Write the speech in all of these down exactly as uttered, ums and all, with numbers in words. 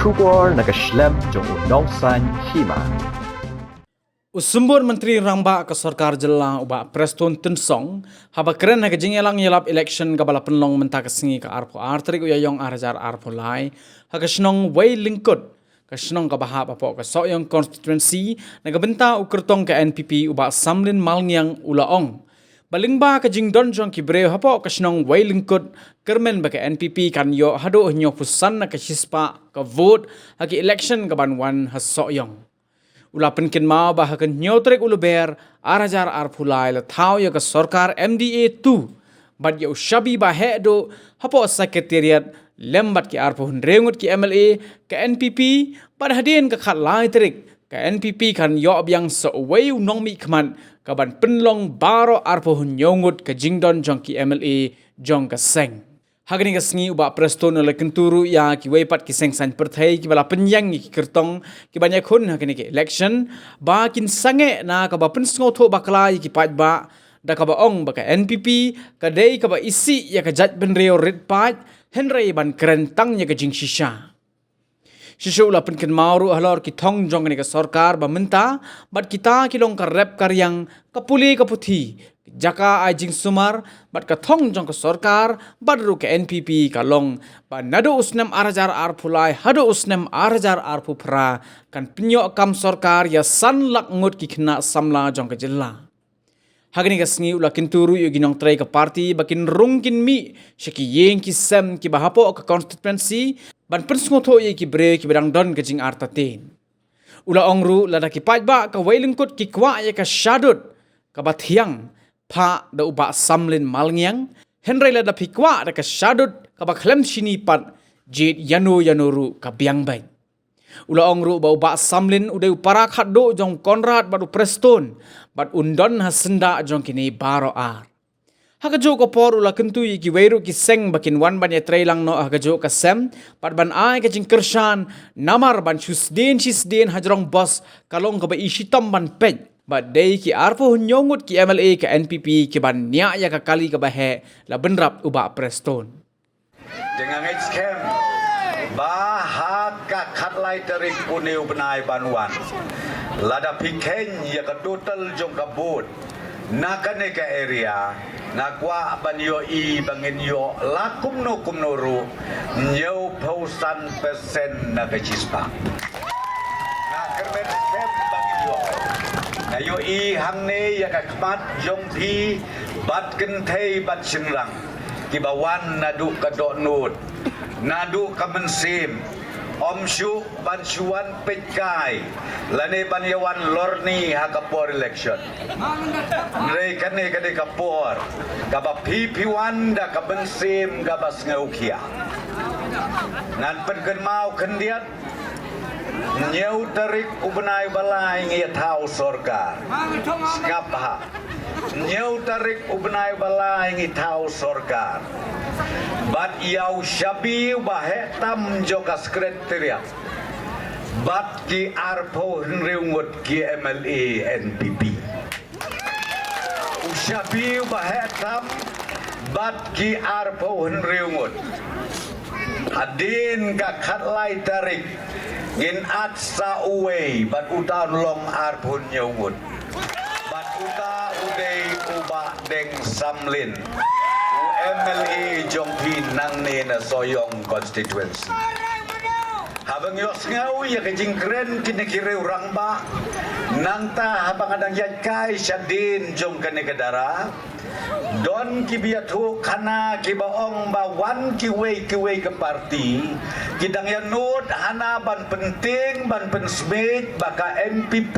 Khubor na ka shlem jong u nongsan hima. U Symbud Myntri Rangbah ka Sorkar Jylla u Bah Prestone Tynsong, haba kren ha ka jingïalang ïalap election kaba la pynlong mynta ka sngi ka arphew ar tarik u Ïaïong ar hajar arphew lai, ha ka shnong Wei Lyngkut, ka shnong kaba hap hapoh ka Sohiong constituency, na ka bynta u kyrtong ka N P P u Bah Samlin Malngiang u la ong ba lyngba ka jingdon jong ki briew hapoh ka shnong Wei Lyngkut, kyrmen ba ka N P P kan ïoh haduh hynñiewphew san na ka shispah ka vote ha ki election kaban wan ha Sohiong. U la pynkynmaw ba ha ka hynñiew tarik u Lber ar hajar arphew lai la thaw ïa ka sorkar M D A two bad ïa u shabi ba heh duh hapoh Secretariat lem bad ki arphew hynriew ngut ki M L A ka N P P, bad hadien ka khatlai tarik ka N P P kan ïoh biang sa uwei u nongmihkhmat kaban pynlong baroh arphew hynñiew ngut ka jingdon jong ki M L A jong ka seng. Ha kane ka sngi u Bah Prestone u la kyntu ruh ïa kiwei pat ki seng saiñ pyrthei kiba la pynïeng ïa ki kyrtong kiban ïakhun ha kane ka election ba kin sangeh na kaba pynsngewthuh bakla ïa ki paidbah, da kaba ong ba ka N P P ka dei kaba isih ïa ka jaitbynriew rit paid, hynrei ban kren tang ïa ka jingshisha. Shisha u la pynkynmaw ruh halor ki thong jong kane ka sorkar ba mynta, bad kita ki long ka rep ka riang, ka pule ka puthi, jaka ai jingsumar, bad ka thong jong ka sorkar, bad ruh ka N P P ka long ba naduh u snem ar hajar arphew lai haduh u snem ar hajar arphew phra kan pynïoh kam sorkar ïa san lak ngut ki khynnah samla jong ka jylla. Ha kane ka sngi u la kyntu ruh ïa ki nongtrei ka parti ba kin rung kin mih sha ki ïing ki sem kiba hapoh ka constituency ban pynsngewthuh ïa ki briew kiba dang don ka jingartatien. U la ong ruh lada ki paidbah ka Wei Lyngkut ki kwah ïa ka shadut kaba thiang, phah da u Bah Samlin Malngiang, hynrei lada phi kwah da ka shadut kaba khlem shini pat, jied ïano ïano ruh ka biang beit. U la ong ruh ba u Bah Samlin u dei u para khadduh jong u Conrad bad u Prestone, bad un don ha syndah jong kine baroh ar. Ha kajuh ka por u la kyntu ïa kiwei ruh ki seng ba kin wan ban ïatreilang noh ha kajuh ka sem, bad ban ai ka jingkyrshan, namar ban shu sdien shi sdien hajrong bos ka long kaba i shitom ban peit, bad dei ki arphew hynñiew ngut ki M L A ka N P P kiban niah ïa ka kali kaba heh la bynrap u Bah Prestone. Te nga ngeit skhem ba ha ka khatlai tarik une u bnai ban wan, lada phi kheiñ ïa ka total jong ka vote na kane ka area, nga kwah ban ïohi ba ngin ïoh la kumno kumno ruh hynñiewphew san percent na ka shispah. Nga kyrmen skhem ba ngin ïoh. Nga ïohi hangne ïa ka khmat jong phi bad kynthei bad shynrang kiba wan naduh ka dohnud, naduh ka mynsiem, ym shuh ban shu wan peitkai lane ban ïa wan lorni ha ka por election. Hynrei kane ka dei ka por kaba phi phi wan da ka mynsiem kaba sngewkhia. Ngan pynkynmaw khyndiat, hynñiew tarik u bnai ba lai ngi ïa thaw sorkar. Sngap ha. Hynñiew tarik u bnai ba lai ngi thaw sorkar. Bad ïa u shabi uba heh tam jong ka Secretariat bad ki arphew hynriew ngut ki M L A N P P. U shabi uba heh tam bad ki arphew hynriew ngut. Hadien ka khatlai tarik ngin at sa uwei bad uta un long arphew hynñiew ngut. Bad uta u dei u Bah Deng Samlin, u M L A jong phi nangne na Sohiong constituency. Haba ngi ïohsngew ïa ka jingkren kine ki riew rangbah, nangta haba nga dang ïaid kai shadien jong kane ka dara, don kiba ïathuh khana kiba ong ba wan kiwei kiwei ka parti ki dang ïa nud hana ban pyntieng ban pynsmit ba ka N P P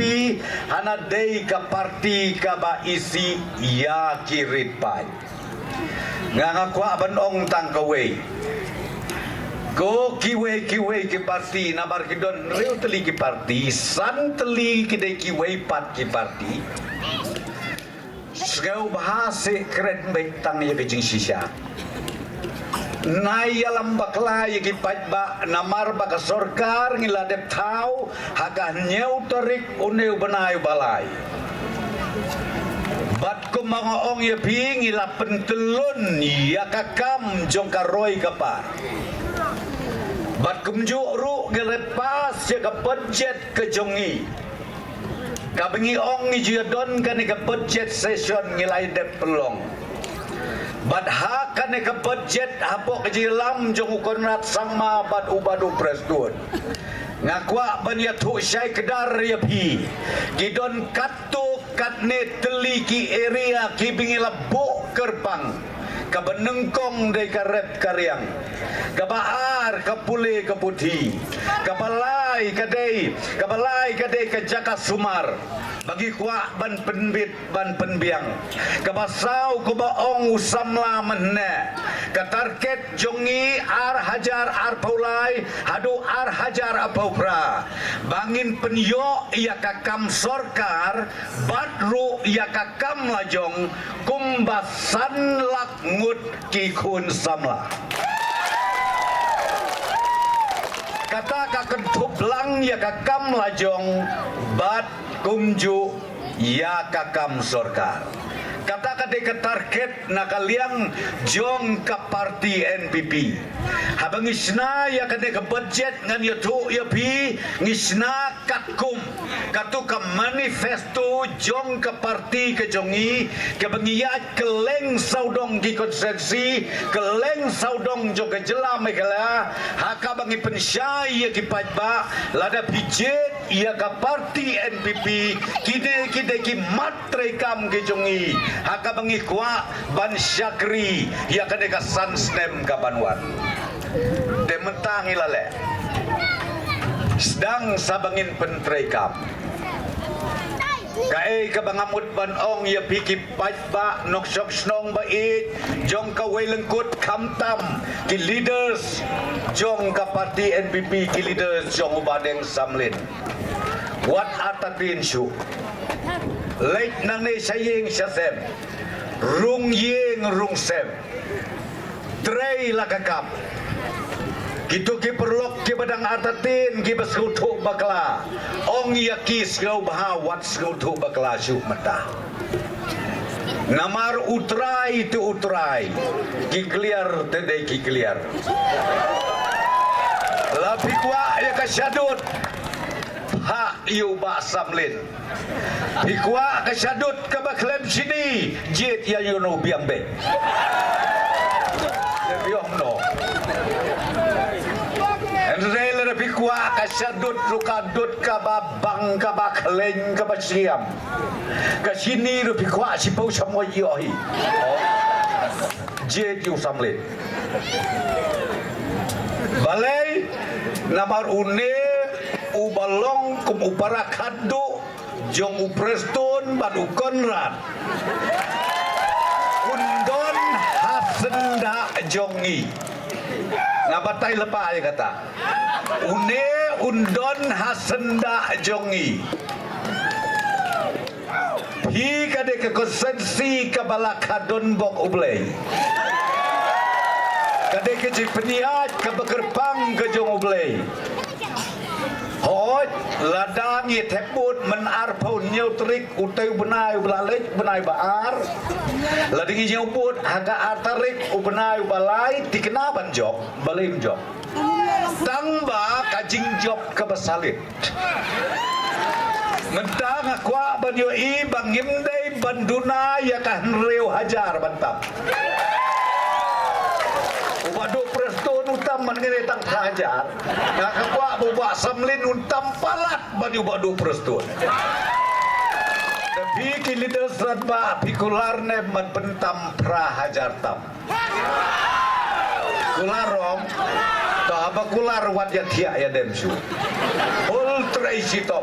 hana dei ka parti kaba isih ïa ki rit paid. Nga nga kwah ban ong tang kawei. Ko kiwei kiwei ki parti, namar ki don hynriew tylli ki parti, san tylli ki dei kiwei pat ki parti. Sngewbha seh kren beit tang ïa ka jingshisha. Nai ïalam bakla ïa ki paidbah namar ba ka sorkar ngi la dep thaw ha ka hynñiew tarik une u bnai ba lai. Bad kumba nga ong ïa phi, ngi la pyntyllun ïa ka kam jong ka roi ka par. Bad kumjuh ruh Ngi la pass ïa ka budget ka jong ngi. Kaba ngi ong ngi ju ïa don kane ka budget session ngi la ïa dep pynlong. Bad ha kane ka budget hapoh ka jingïalam jong u Conrad Sangma bad u Bah Duh Prestone, nga kwah ban ïathuh shai kdar ïa phi. Ki don katto katne tylli ki area kiba ngi la buh kyrpang. Kaba nyngkong dei ka rep ka riang. Kaba ar ka pule ka puthi. Kaba lai ka dei, kaba lai ka dei ka jaka sumar ba ngi kwah ban pynbit ban pynbiang. Kaba saw kumba ong u samla mynne, ka target jong ngi ar hajar arphew lai haduh ar hajar arphew phra ba ngin pynïoh ïa ka kam sorkar bad ruh ïa ka kam lajong kumba san lak ngut ki khun samla. Kata ka kynthup lang ïa ka kam lajong bad kumjuh ïa ka kam sorkar. Kata ka dei ka target na ka liang jong ka parti N P P. Haba ngi shna ïa kane ka budget ngan ïathuh ïa phi, ngi shna katkum katto ka manifesto jong ka parti ka jong ngi, kaba ngi ïaid kylleng sawdong ki konstituensi, kylleng sawdong jong ka jylla Meghalaya, ha kaba ngi pynshai ïa ki paidbah, lada phi jied ïa ka parti N P P, kine ki dei ki mat treikam ki jong ngi, ha kaba ngi kwah ban shakri ïa kane ka san snem kaban wan. Te mynta ngi la leh. Sdang sa ba ngin pyntreikam. Kaei kaba nga mut ban ong ïa phi ki paidbah nongshong shnong ba ïeit jong kawei lyngkut, khamtam ki leaders jong ka parti N P P, ki leaders jong u Bah Deng Samlin. Wat artatien shuh. Leit nangne sha ïing sha sem, rung ïing rung sem. Trei la ka kam. Kito ki paralok kiba dang artatien kiba sngewthuh bakla, ong ïa ki sngewbha wat sngewthuh bakla shuh mynta. Namar U Trai te U Trai, ki kliar te dei ki kliar. La phi kwah ïa ka shadut, phah ïa u Bah Samlin. Phi kwah ka shadut kaba khlem shini, jied ïa u Nobiang Bek. Te biang no. Hynrei lada phi kwah ka shadut ruh ka dut kaba bang, kaba khlaiñ, kaba syiam, ka shini ruh phi kwah, shiphew shamoit ïoh hi. Jied ïa u Samlin. Balei? Namar une uba long kum u para khadduh jong u Prestone bad u Conrad un don ha syndah jong ngi. Nga batai lypa ïa kata. Une un don ha syndah jong ngi. Phi ka dei ka konstituensi kaba la khadon bok U Blei. Ka dei ka jingpynïaid kaba kyrpang ka jong U Blei. Hooid, lada ngi thep vote myn arphew hynñiew tarik, utei u bnai uba la leit, bnai ba ar. Lada ngi ñiew vote ha ka ar tarik u bnai uba lai, thikna ban jop, balei ym jop? Tang ba ka jingjop kaba salit. Mynta nga kwah ban ïohi ba ngim dei ban duna ïa ka hynriew hajar ban tam. U Bah Duh Prestone u tam man ngi dei tang phra hajar. Nga ka kwah ba u Bah Samlin un tam palat ban ïa u Bah Duh Prestone. Te phi ki leaders rangbah phi kular ne ban pyntam phra hajar tam. Kular ong. To haba kular wat ïa thiah ïa dem shu. Hul trei shitom.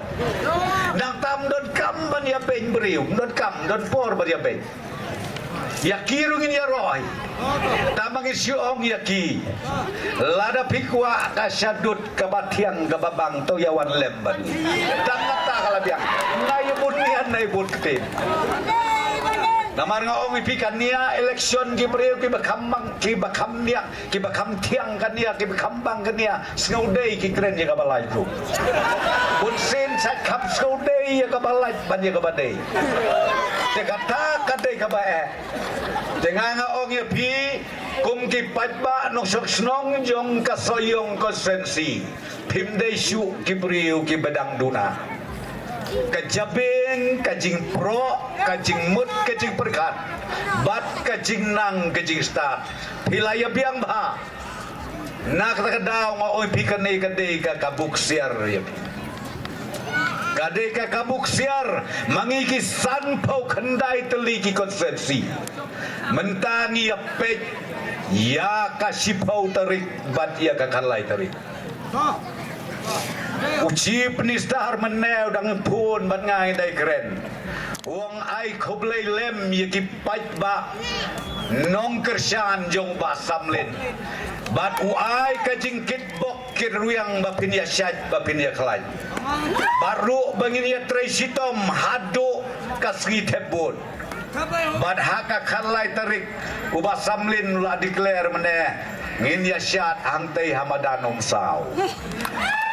Nangta ym donkam ban ïa beiñ briew, ym donkam, ym don por ban ïa beiñ. Ïa ki ruh ngin ïa roi. Tang ba ngin shu ong ïa ki. Lada phi kwah ka shadut kaba thiang kaba bang to ïa wan lem bad ngi. Tang kata ka la biang. Nai bun nian nai bun ktien. Namar nga ong ïa phi ka nia election ki briew kiba kham bang, kiba kham niang, kiba kham thiang ka nia, kiba kham bang ka nia, sngewdei ki kren ïa kaba lait ruh. Bun sien sa kham sngewdei ïa kaba lait ban ïa kaba dei. Te kata ka dei kaba eh. Te nga nga ong ïa phi, Kum ki paidbah nongshong shnong jong ka Sohiong constituency, phim dei shuh ki briew kiba dang duna. Ka jabieng, ka jingpyrkhat, ka jingmut, ka jingpyrkhat, bad ka jingnang, ka jingstad, phi la ïa biang bha. Na kata ka daw nga ong ïa phi, kane ka dei ka kabu ksiar ïa phi. Ka dei ka kabu ksiar, ma ngi ki sanphew khyndai tylli ki constituency. Mynta ngi ïa peit ïa ka shiphew tarik bad ïa ka khatlai tarik. U Chief Minister mynne u dang phone bad nga, ngi dei kren. U ong ai khublei lem ïa ki paidbah nongkyrshan jong Bah Samlin. Bad u ai ka jingkitbok kitrwiang ba phin ïa shait, ba phin ïa khlaiñ. Bad ruh ba ngin ïa trei shitom haduh ka sngi thep vote. Bad ha ka khatlai tarik u Bah Samlin u la declare mynne, ngin ïa shad hangtei ha madan Umsaw.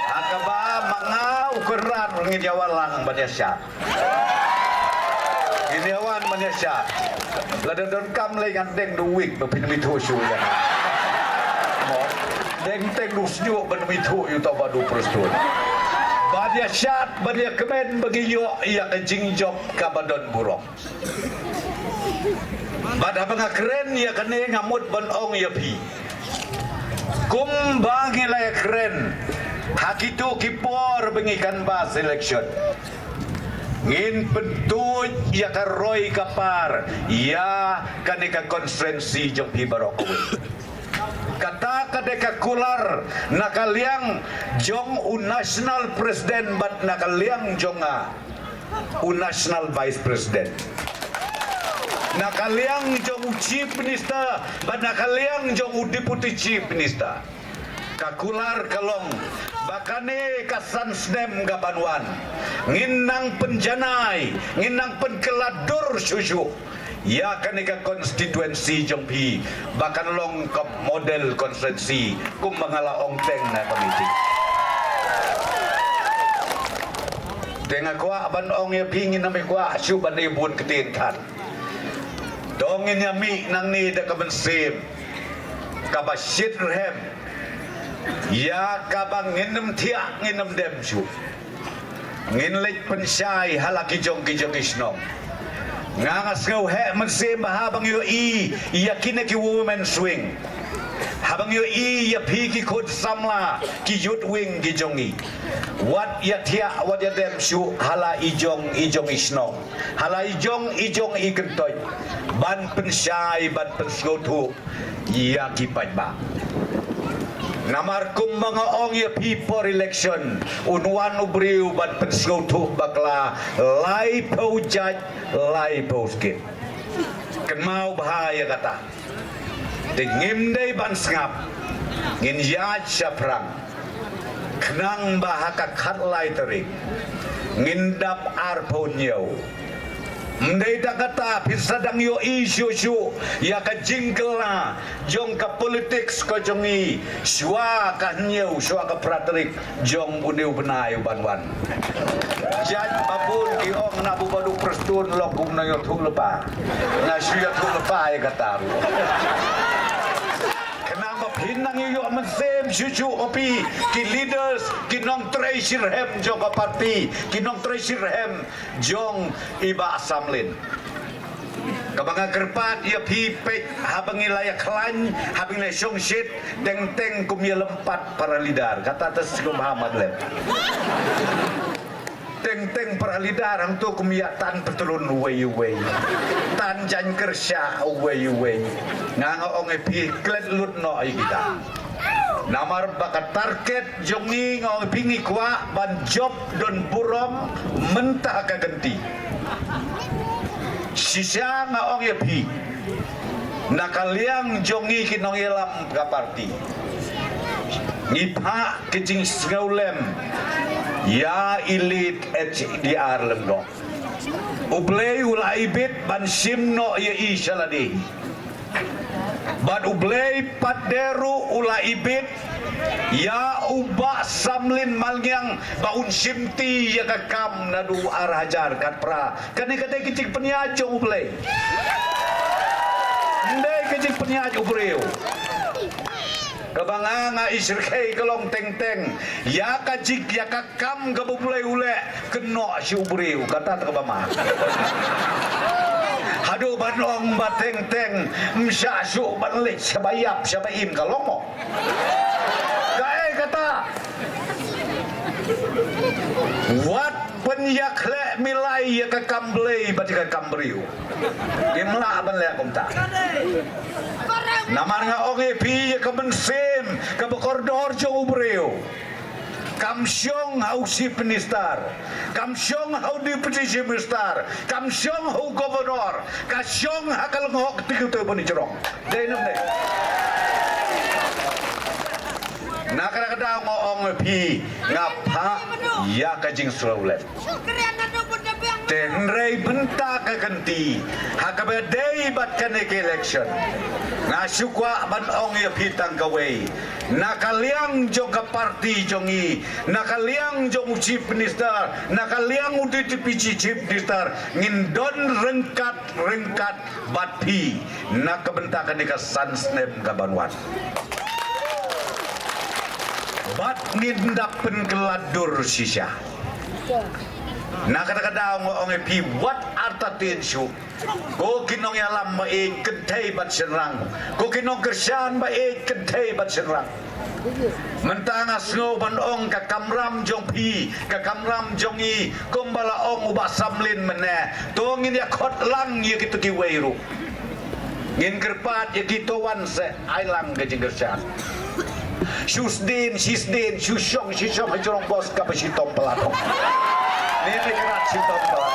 Ha kaba ma nga u Kynrad ngin ïa wan lang ban ïa shad. Ngin ïa wan ban ïa shad. Lada donkam lei ngan deng da u wig ba phin ym ithuh shuh ïa nga. Mo, deng teng da u shñiuh ban ym ithuh ïa uta u Bah Prestone. Ban ïa shad, ban ïa kmen ba ngi ïoh ïa ka jingjop kaba don burom. Bad haba nga kren ïa kane nga mut ban ong ïa phi, kumba ngi la ïa kren ha kito ki por ba ngi canvass election, ngin pyntuid ïa ka roi ka par ïa kane ka constituency jong phi baroh kawei. Kata ka dei ka kular na ka liang jong u National President bad na ka liang jong nga u National Vice President. Na ka liang jong u Chief Minister bad na ka liang jong u Deputy Chief Minister. Ka kular ka long ba kane ka san snem ka ban wan, ngin nang pynjanai, ngin nang pynkylla dur shuh shuh ïa kane ka constituency jong phi ba kan long ka model constituency, kumba nga la ong teng na ka meeting. Te nga kwah ban ong ïa phi, ngin ym kwah shuh ban ïa bun ktien than. To ngin ïa mih nangne da ka mynsiem kaba shitrhem, ïa kaba ngin ym thiah, ngin ym dem shuh. Ngin leit pynshai ha la ki jong ki jong ki shnong. Nga nga sngew heh mynsiem ba haba ngi ïohi ïa kine ki women's wing, haba ngi ïohi ïa phi ki khun samla, ki youth wing ki jong ngi, wat ïa thiah, wat ïa dem shuh ha la i jong i jong i shnong, ha la i jong i jong i kyntoit, ban pynshai, ban pynsngewthuh ïa ki paidbah. Namar kumba nga ong ïa phi, por election un wan u briew ban pynsngewthuh bakla laiphew jait, laiphew skit. Kynmaw bha ïa kata. Te ngim dei ban sngap, ngin ïaid shaphrang. Khnang ba ha ka khatlai tarik ngin dap arphew hynñiew. Ym dei tang kata, phin sa dang ïohi shuh shuh ïa ka jingkylla jong ka politics ka jong ngi shuwa ka hynñiew, shuwa ka phra tarik jong une u bnai u ban wan. Jait ba bun ki ong na u Bah Prestone lok kum na ïathuh lypa. Na shu ïathuh lypa ïa kata ruh. Khnang ba phin nang ïoh mynsiem shuh shuh, oh phi ki leaders, ki nongtrei shitrhem jong ka party, ki nongtrei shitrhem jong i Bah Samlin. Kaba nga kyrpad ïa phi, peit haba ngi la ïa khlaiñ, haba ngi la shongshit, teng teng kum ïa lympat para leader. Kata te sngewbha mat lem. Teng teng para leader hangto kum ïa tan petrun uwei uwei, tan jaiñ kyrshah uwei uwei. Nga nga ong ïa phi, klet lut noh ïa kita. Namar ba ka target jong ngi, nga ong ïa phi, ngi kwah ban jop don burom mynta ka kynti. Shisha nga ong ïa phi, na ka liang jong ngi ki nongïalam ka party, ngi phah ka jingsngewlem ïa i Late H D R Lyngdoh. U Blei u la ibit ban shim noh ïa i sha lade. Bad U Blei pat de ruh u la ibit ïa u Bah Samlin Malngiang ba un shimti ïa ka kam naduh ar hajar khatphra. Kane ka dei ka jingpynïaid jong U Blei. Ndei ka jingpynïaid u briew. Kaba nga nga i syrkhei ka long teng teng. Ïa ka jik ïa ka kam kaba u Blei u leh, kynnoh sha u briew, kata te kaba ma. Haduh ban ong ba teng teng, ym shah shuh ban leh shaba ïap shaba im ka long mo. Kaei kata? Wat pynïakhleh milai ïa ka kam Blei bad ïa ka kam briew. Ngim lah ban leh kumta. Namar nga ong ïa phi ïa ka mynsiem kaba kordor jong u briew. Kam shong ha u chief minister, kam shong ha u deputy chief minister, kam shong ha u governor, ka shong ha ka lyngngoh kti kti ban jrong. Dei ne em dei? Na kata ka daw nga ong ïa phi, nga phah ïa ka jingslem. Te hynrei mynta ka kynti, ha kaba dei bad kane ka election, nga shu kwah ban ong ïa phi tang kawei. Na ka liang jong ka party jong ngi, na ka liang jong u chief minister, na ka liang u deputy chief minister, ngin don ryngkat ryngkat bad phi na ka bynta kane ka san snem kaban wan. Bad ngin da pynkylla dur shisha. Na kata ka daw nga ong ïa phi, wat artatien shuh. Ko ki nongïalam ba ïeit, kynthei bad shynrang. Ko ki nongkyrshan ba ïeit, kynthei bad shynrang. Mynta nga sngew ban ong ka kamram jong phi, ka kamram jong ngi, kumba la ong u Bah Samlin mynne. To ngin ïa khot lang ïa kito kiwei ruh. Ngin kyrpad ïa ki, to wan seh, ai lang ka jingkyrshan. Shu sdien, shi sdien, shu shong, shi shong, ha jrong bos kaba shitom palat. Ni ni krat shitom palat.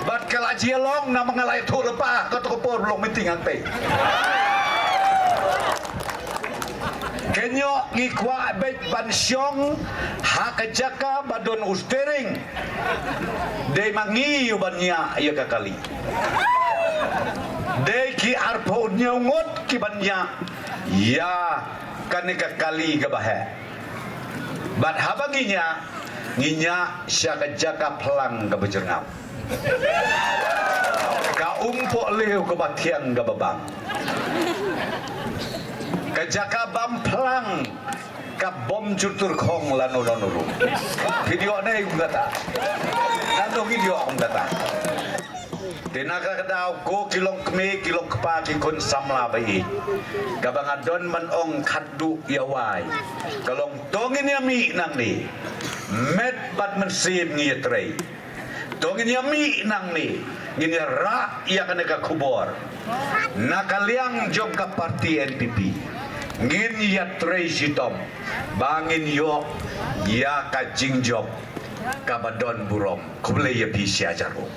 Bad ka la jia long namar nga la ïathuh lypa, kato ka por ba long meeting hangtei. Kynnoh ngi kwah beit ban shong ha ka jaka ba don u steering. Dei ma ngi u ban ñiah ïa ka kali. Dei ki arphew hynñiew ngut ki ban ñiah ïa kane ka kali kaba heh. Bad haba ngi ñiah, ngi ñiah sha ka jaka phlang kaba jyrngam. Ka umpohliew kaba thiang kaba bang. Ka jaka bam phlang ka bym ju tyrkhong lano lano ruh. Phi ïoh ne ym kata? Nano ngi ïoh ym kata? Te na kata ka daw ko ki long kmie, ki long kpa, ki khun samla ba ïeit, kaba nga don ban ong khatduh ïa wai, ka long to ngin ïa mih nangne. Met bad mynsiem ngi ïa trei. To ngin ïa mih nangne, ngin ïa rah ïa kane ka khubor. Na ka liang jong ka party N P P, ngin ïa trei shitom ba ngin ïoh ïa ka jingjop kaba don burom. Khublei ïa phi sha jaroh.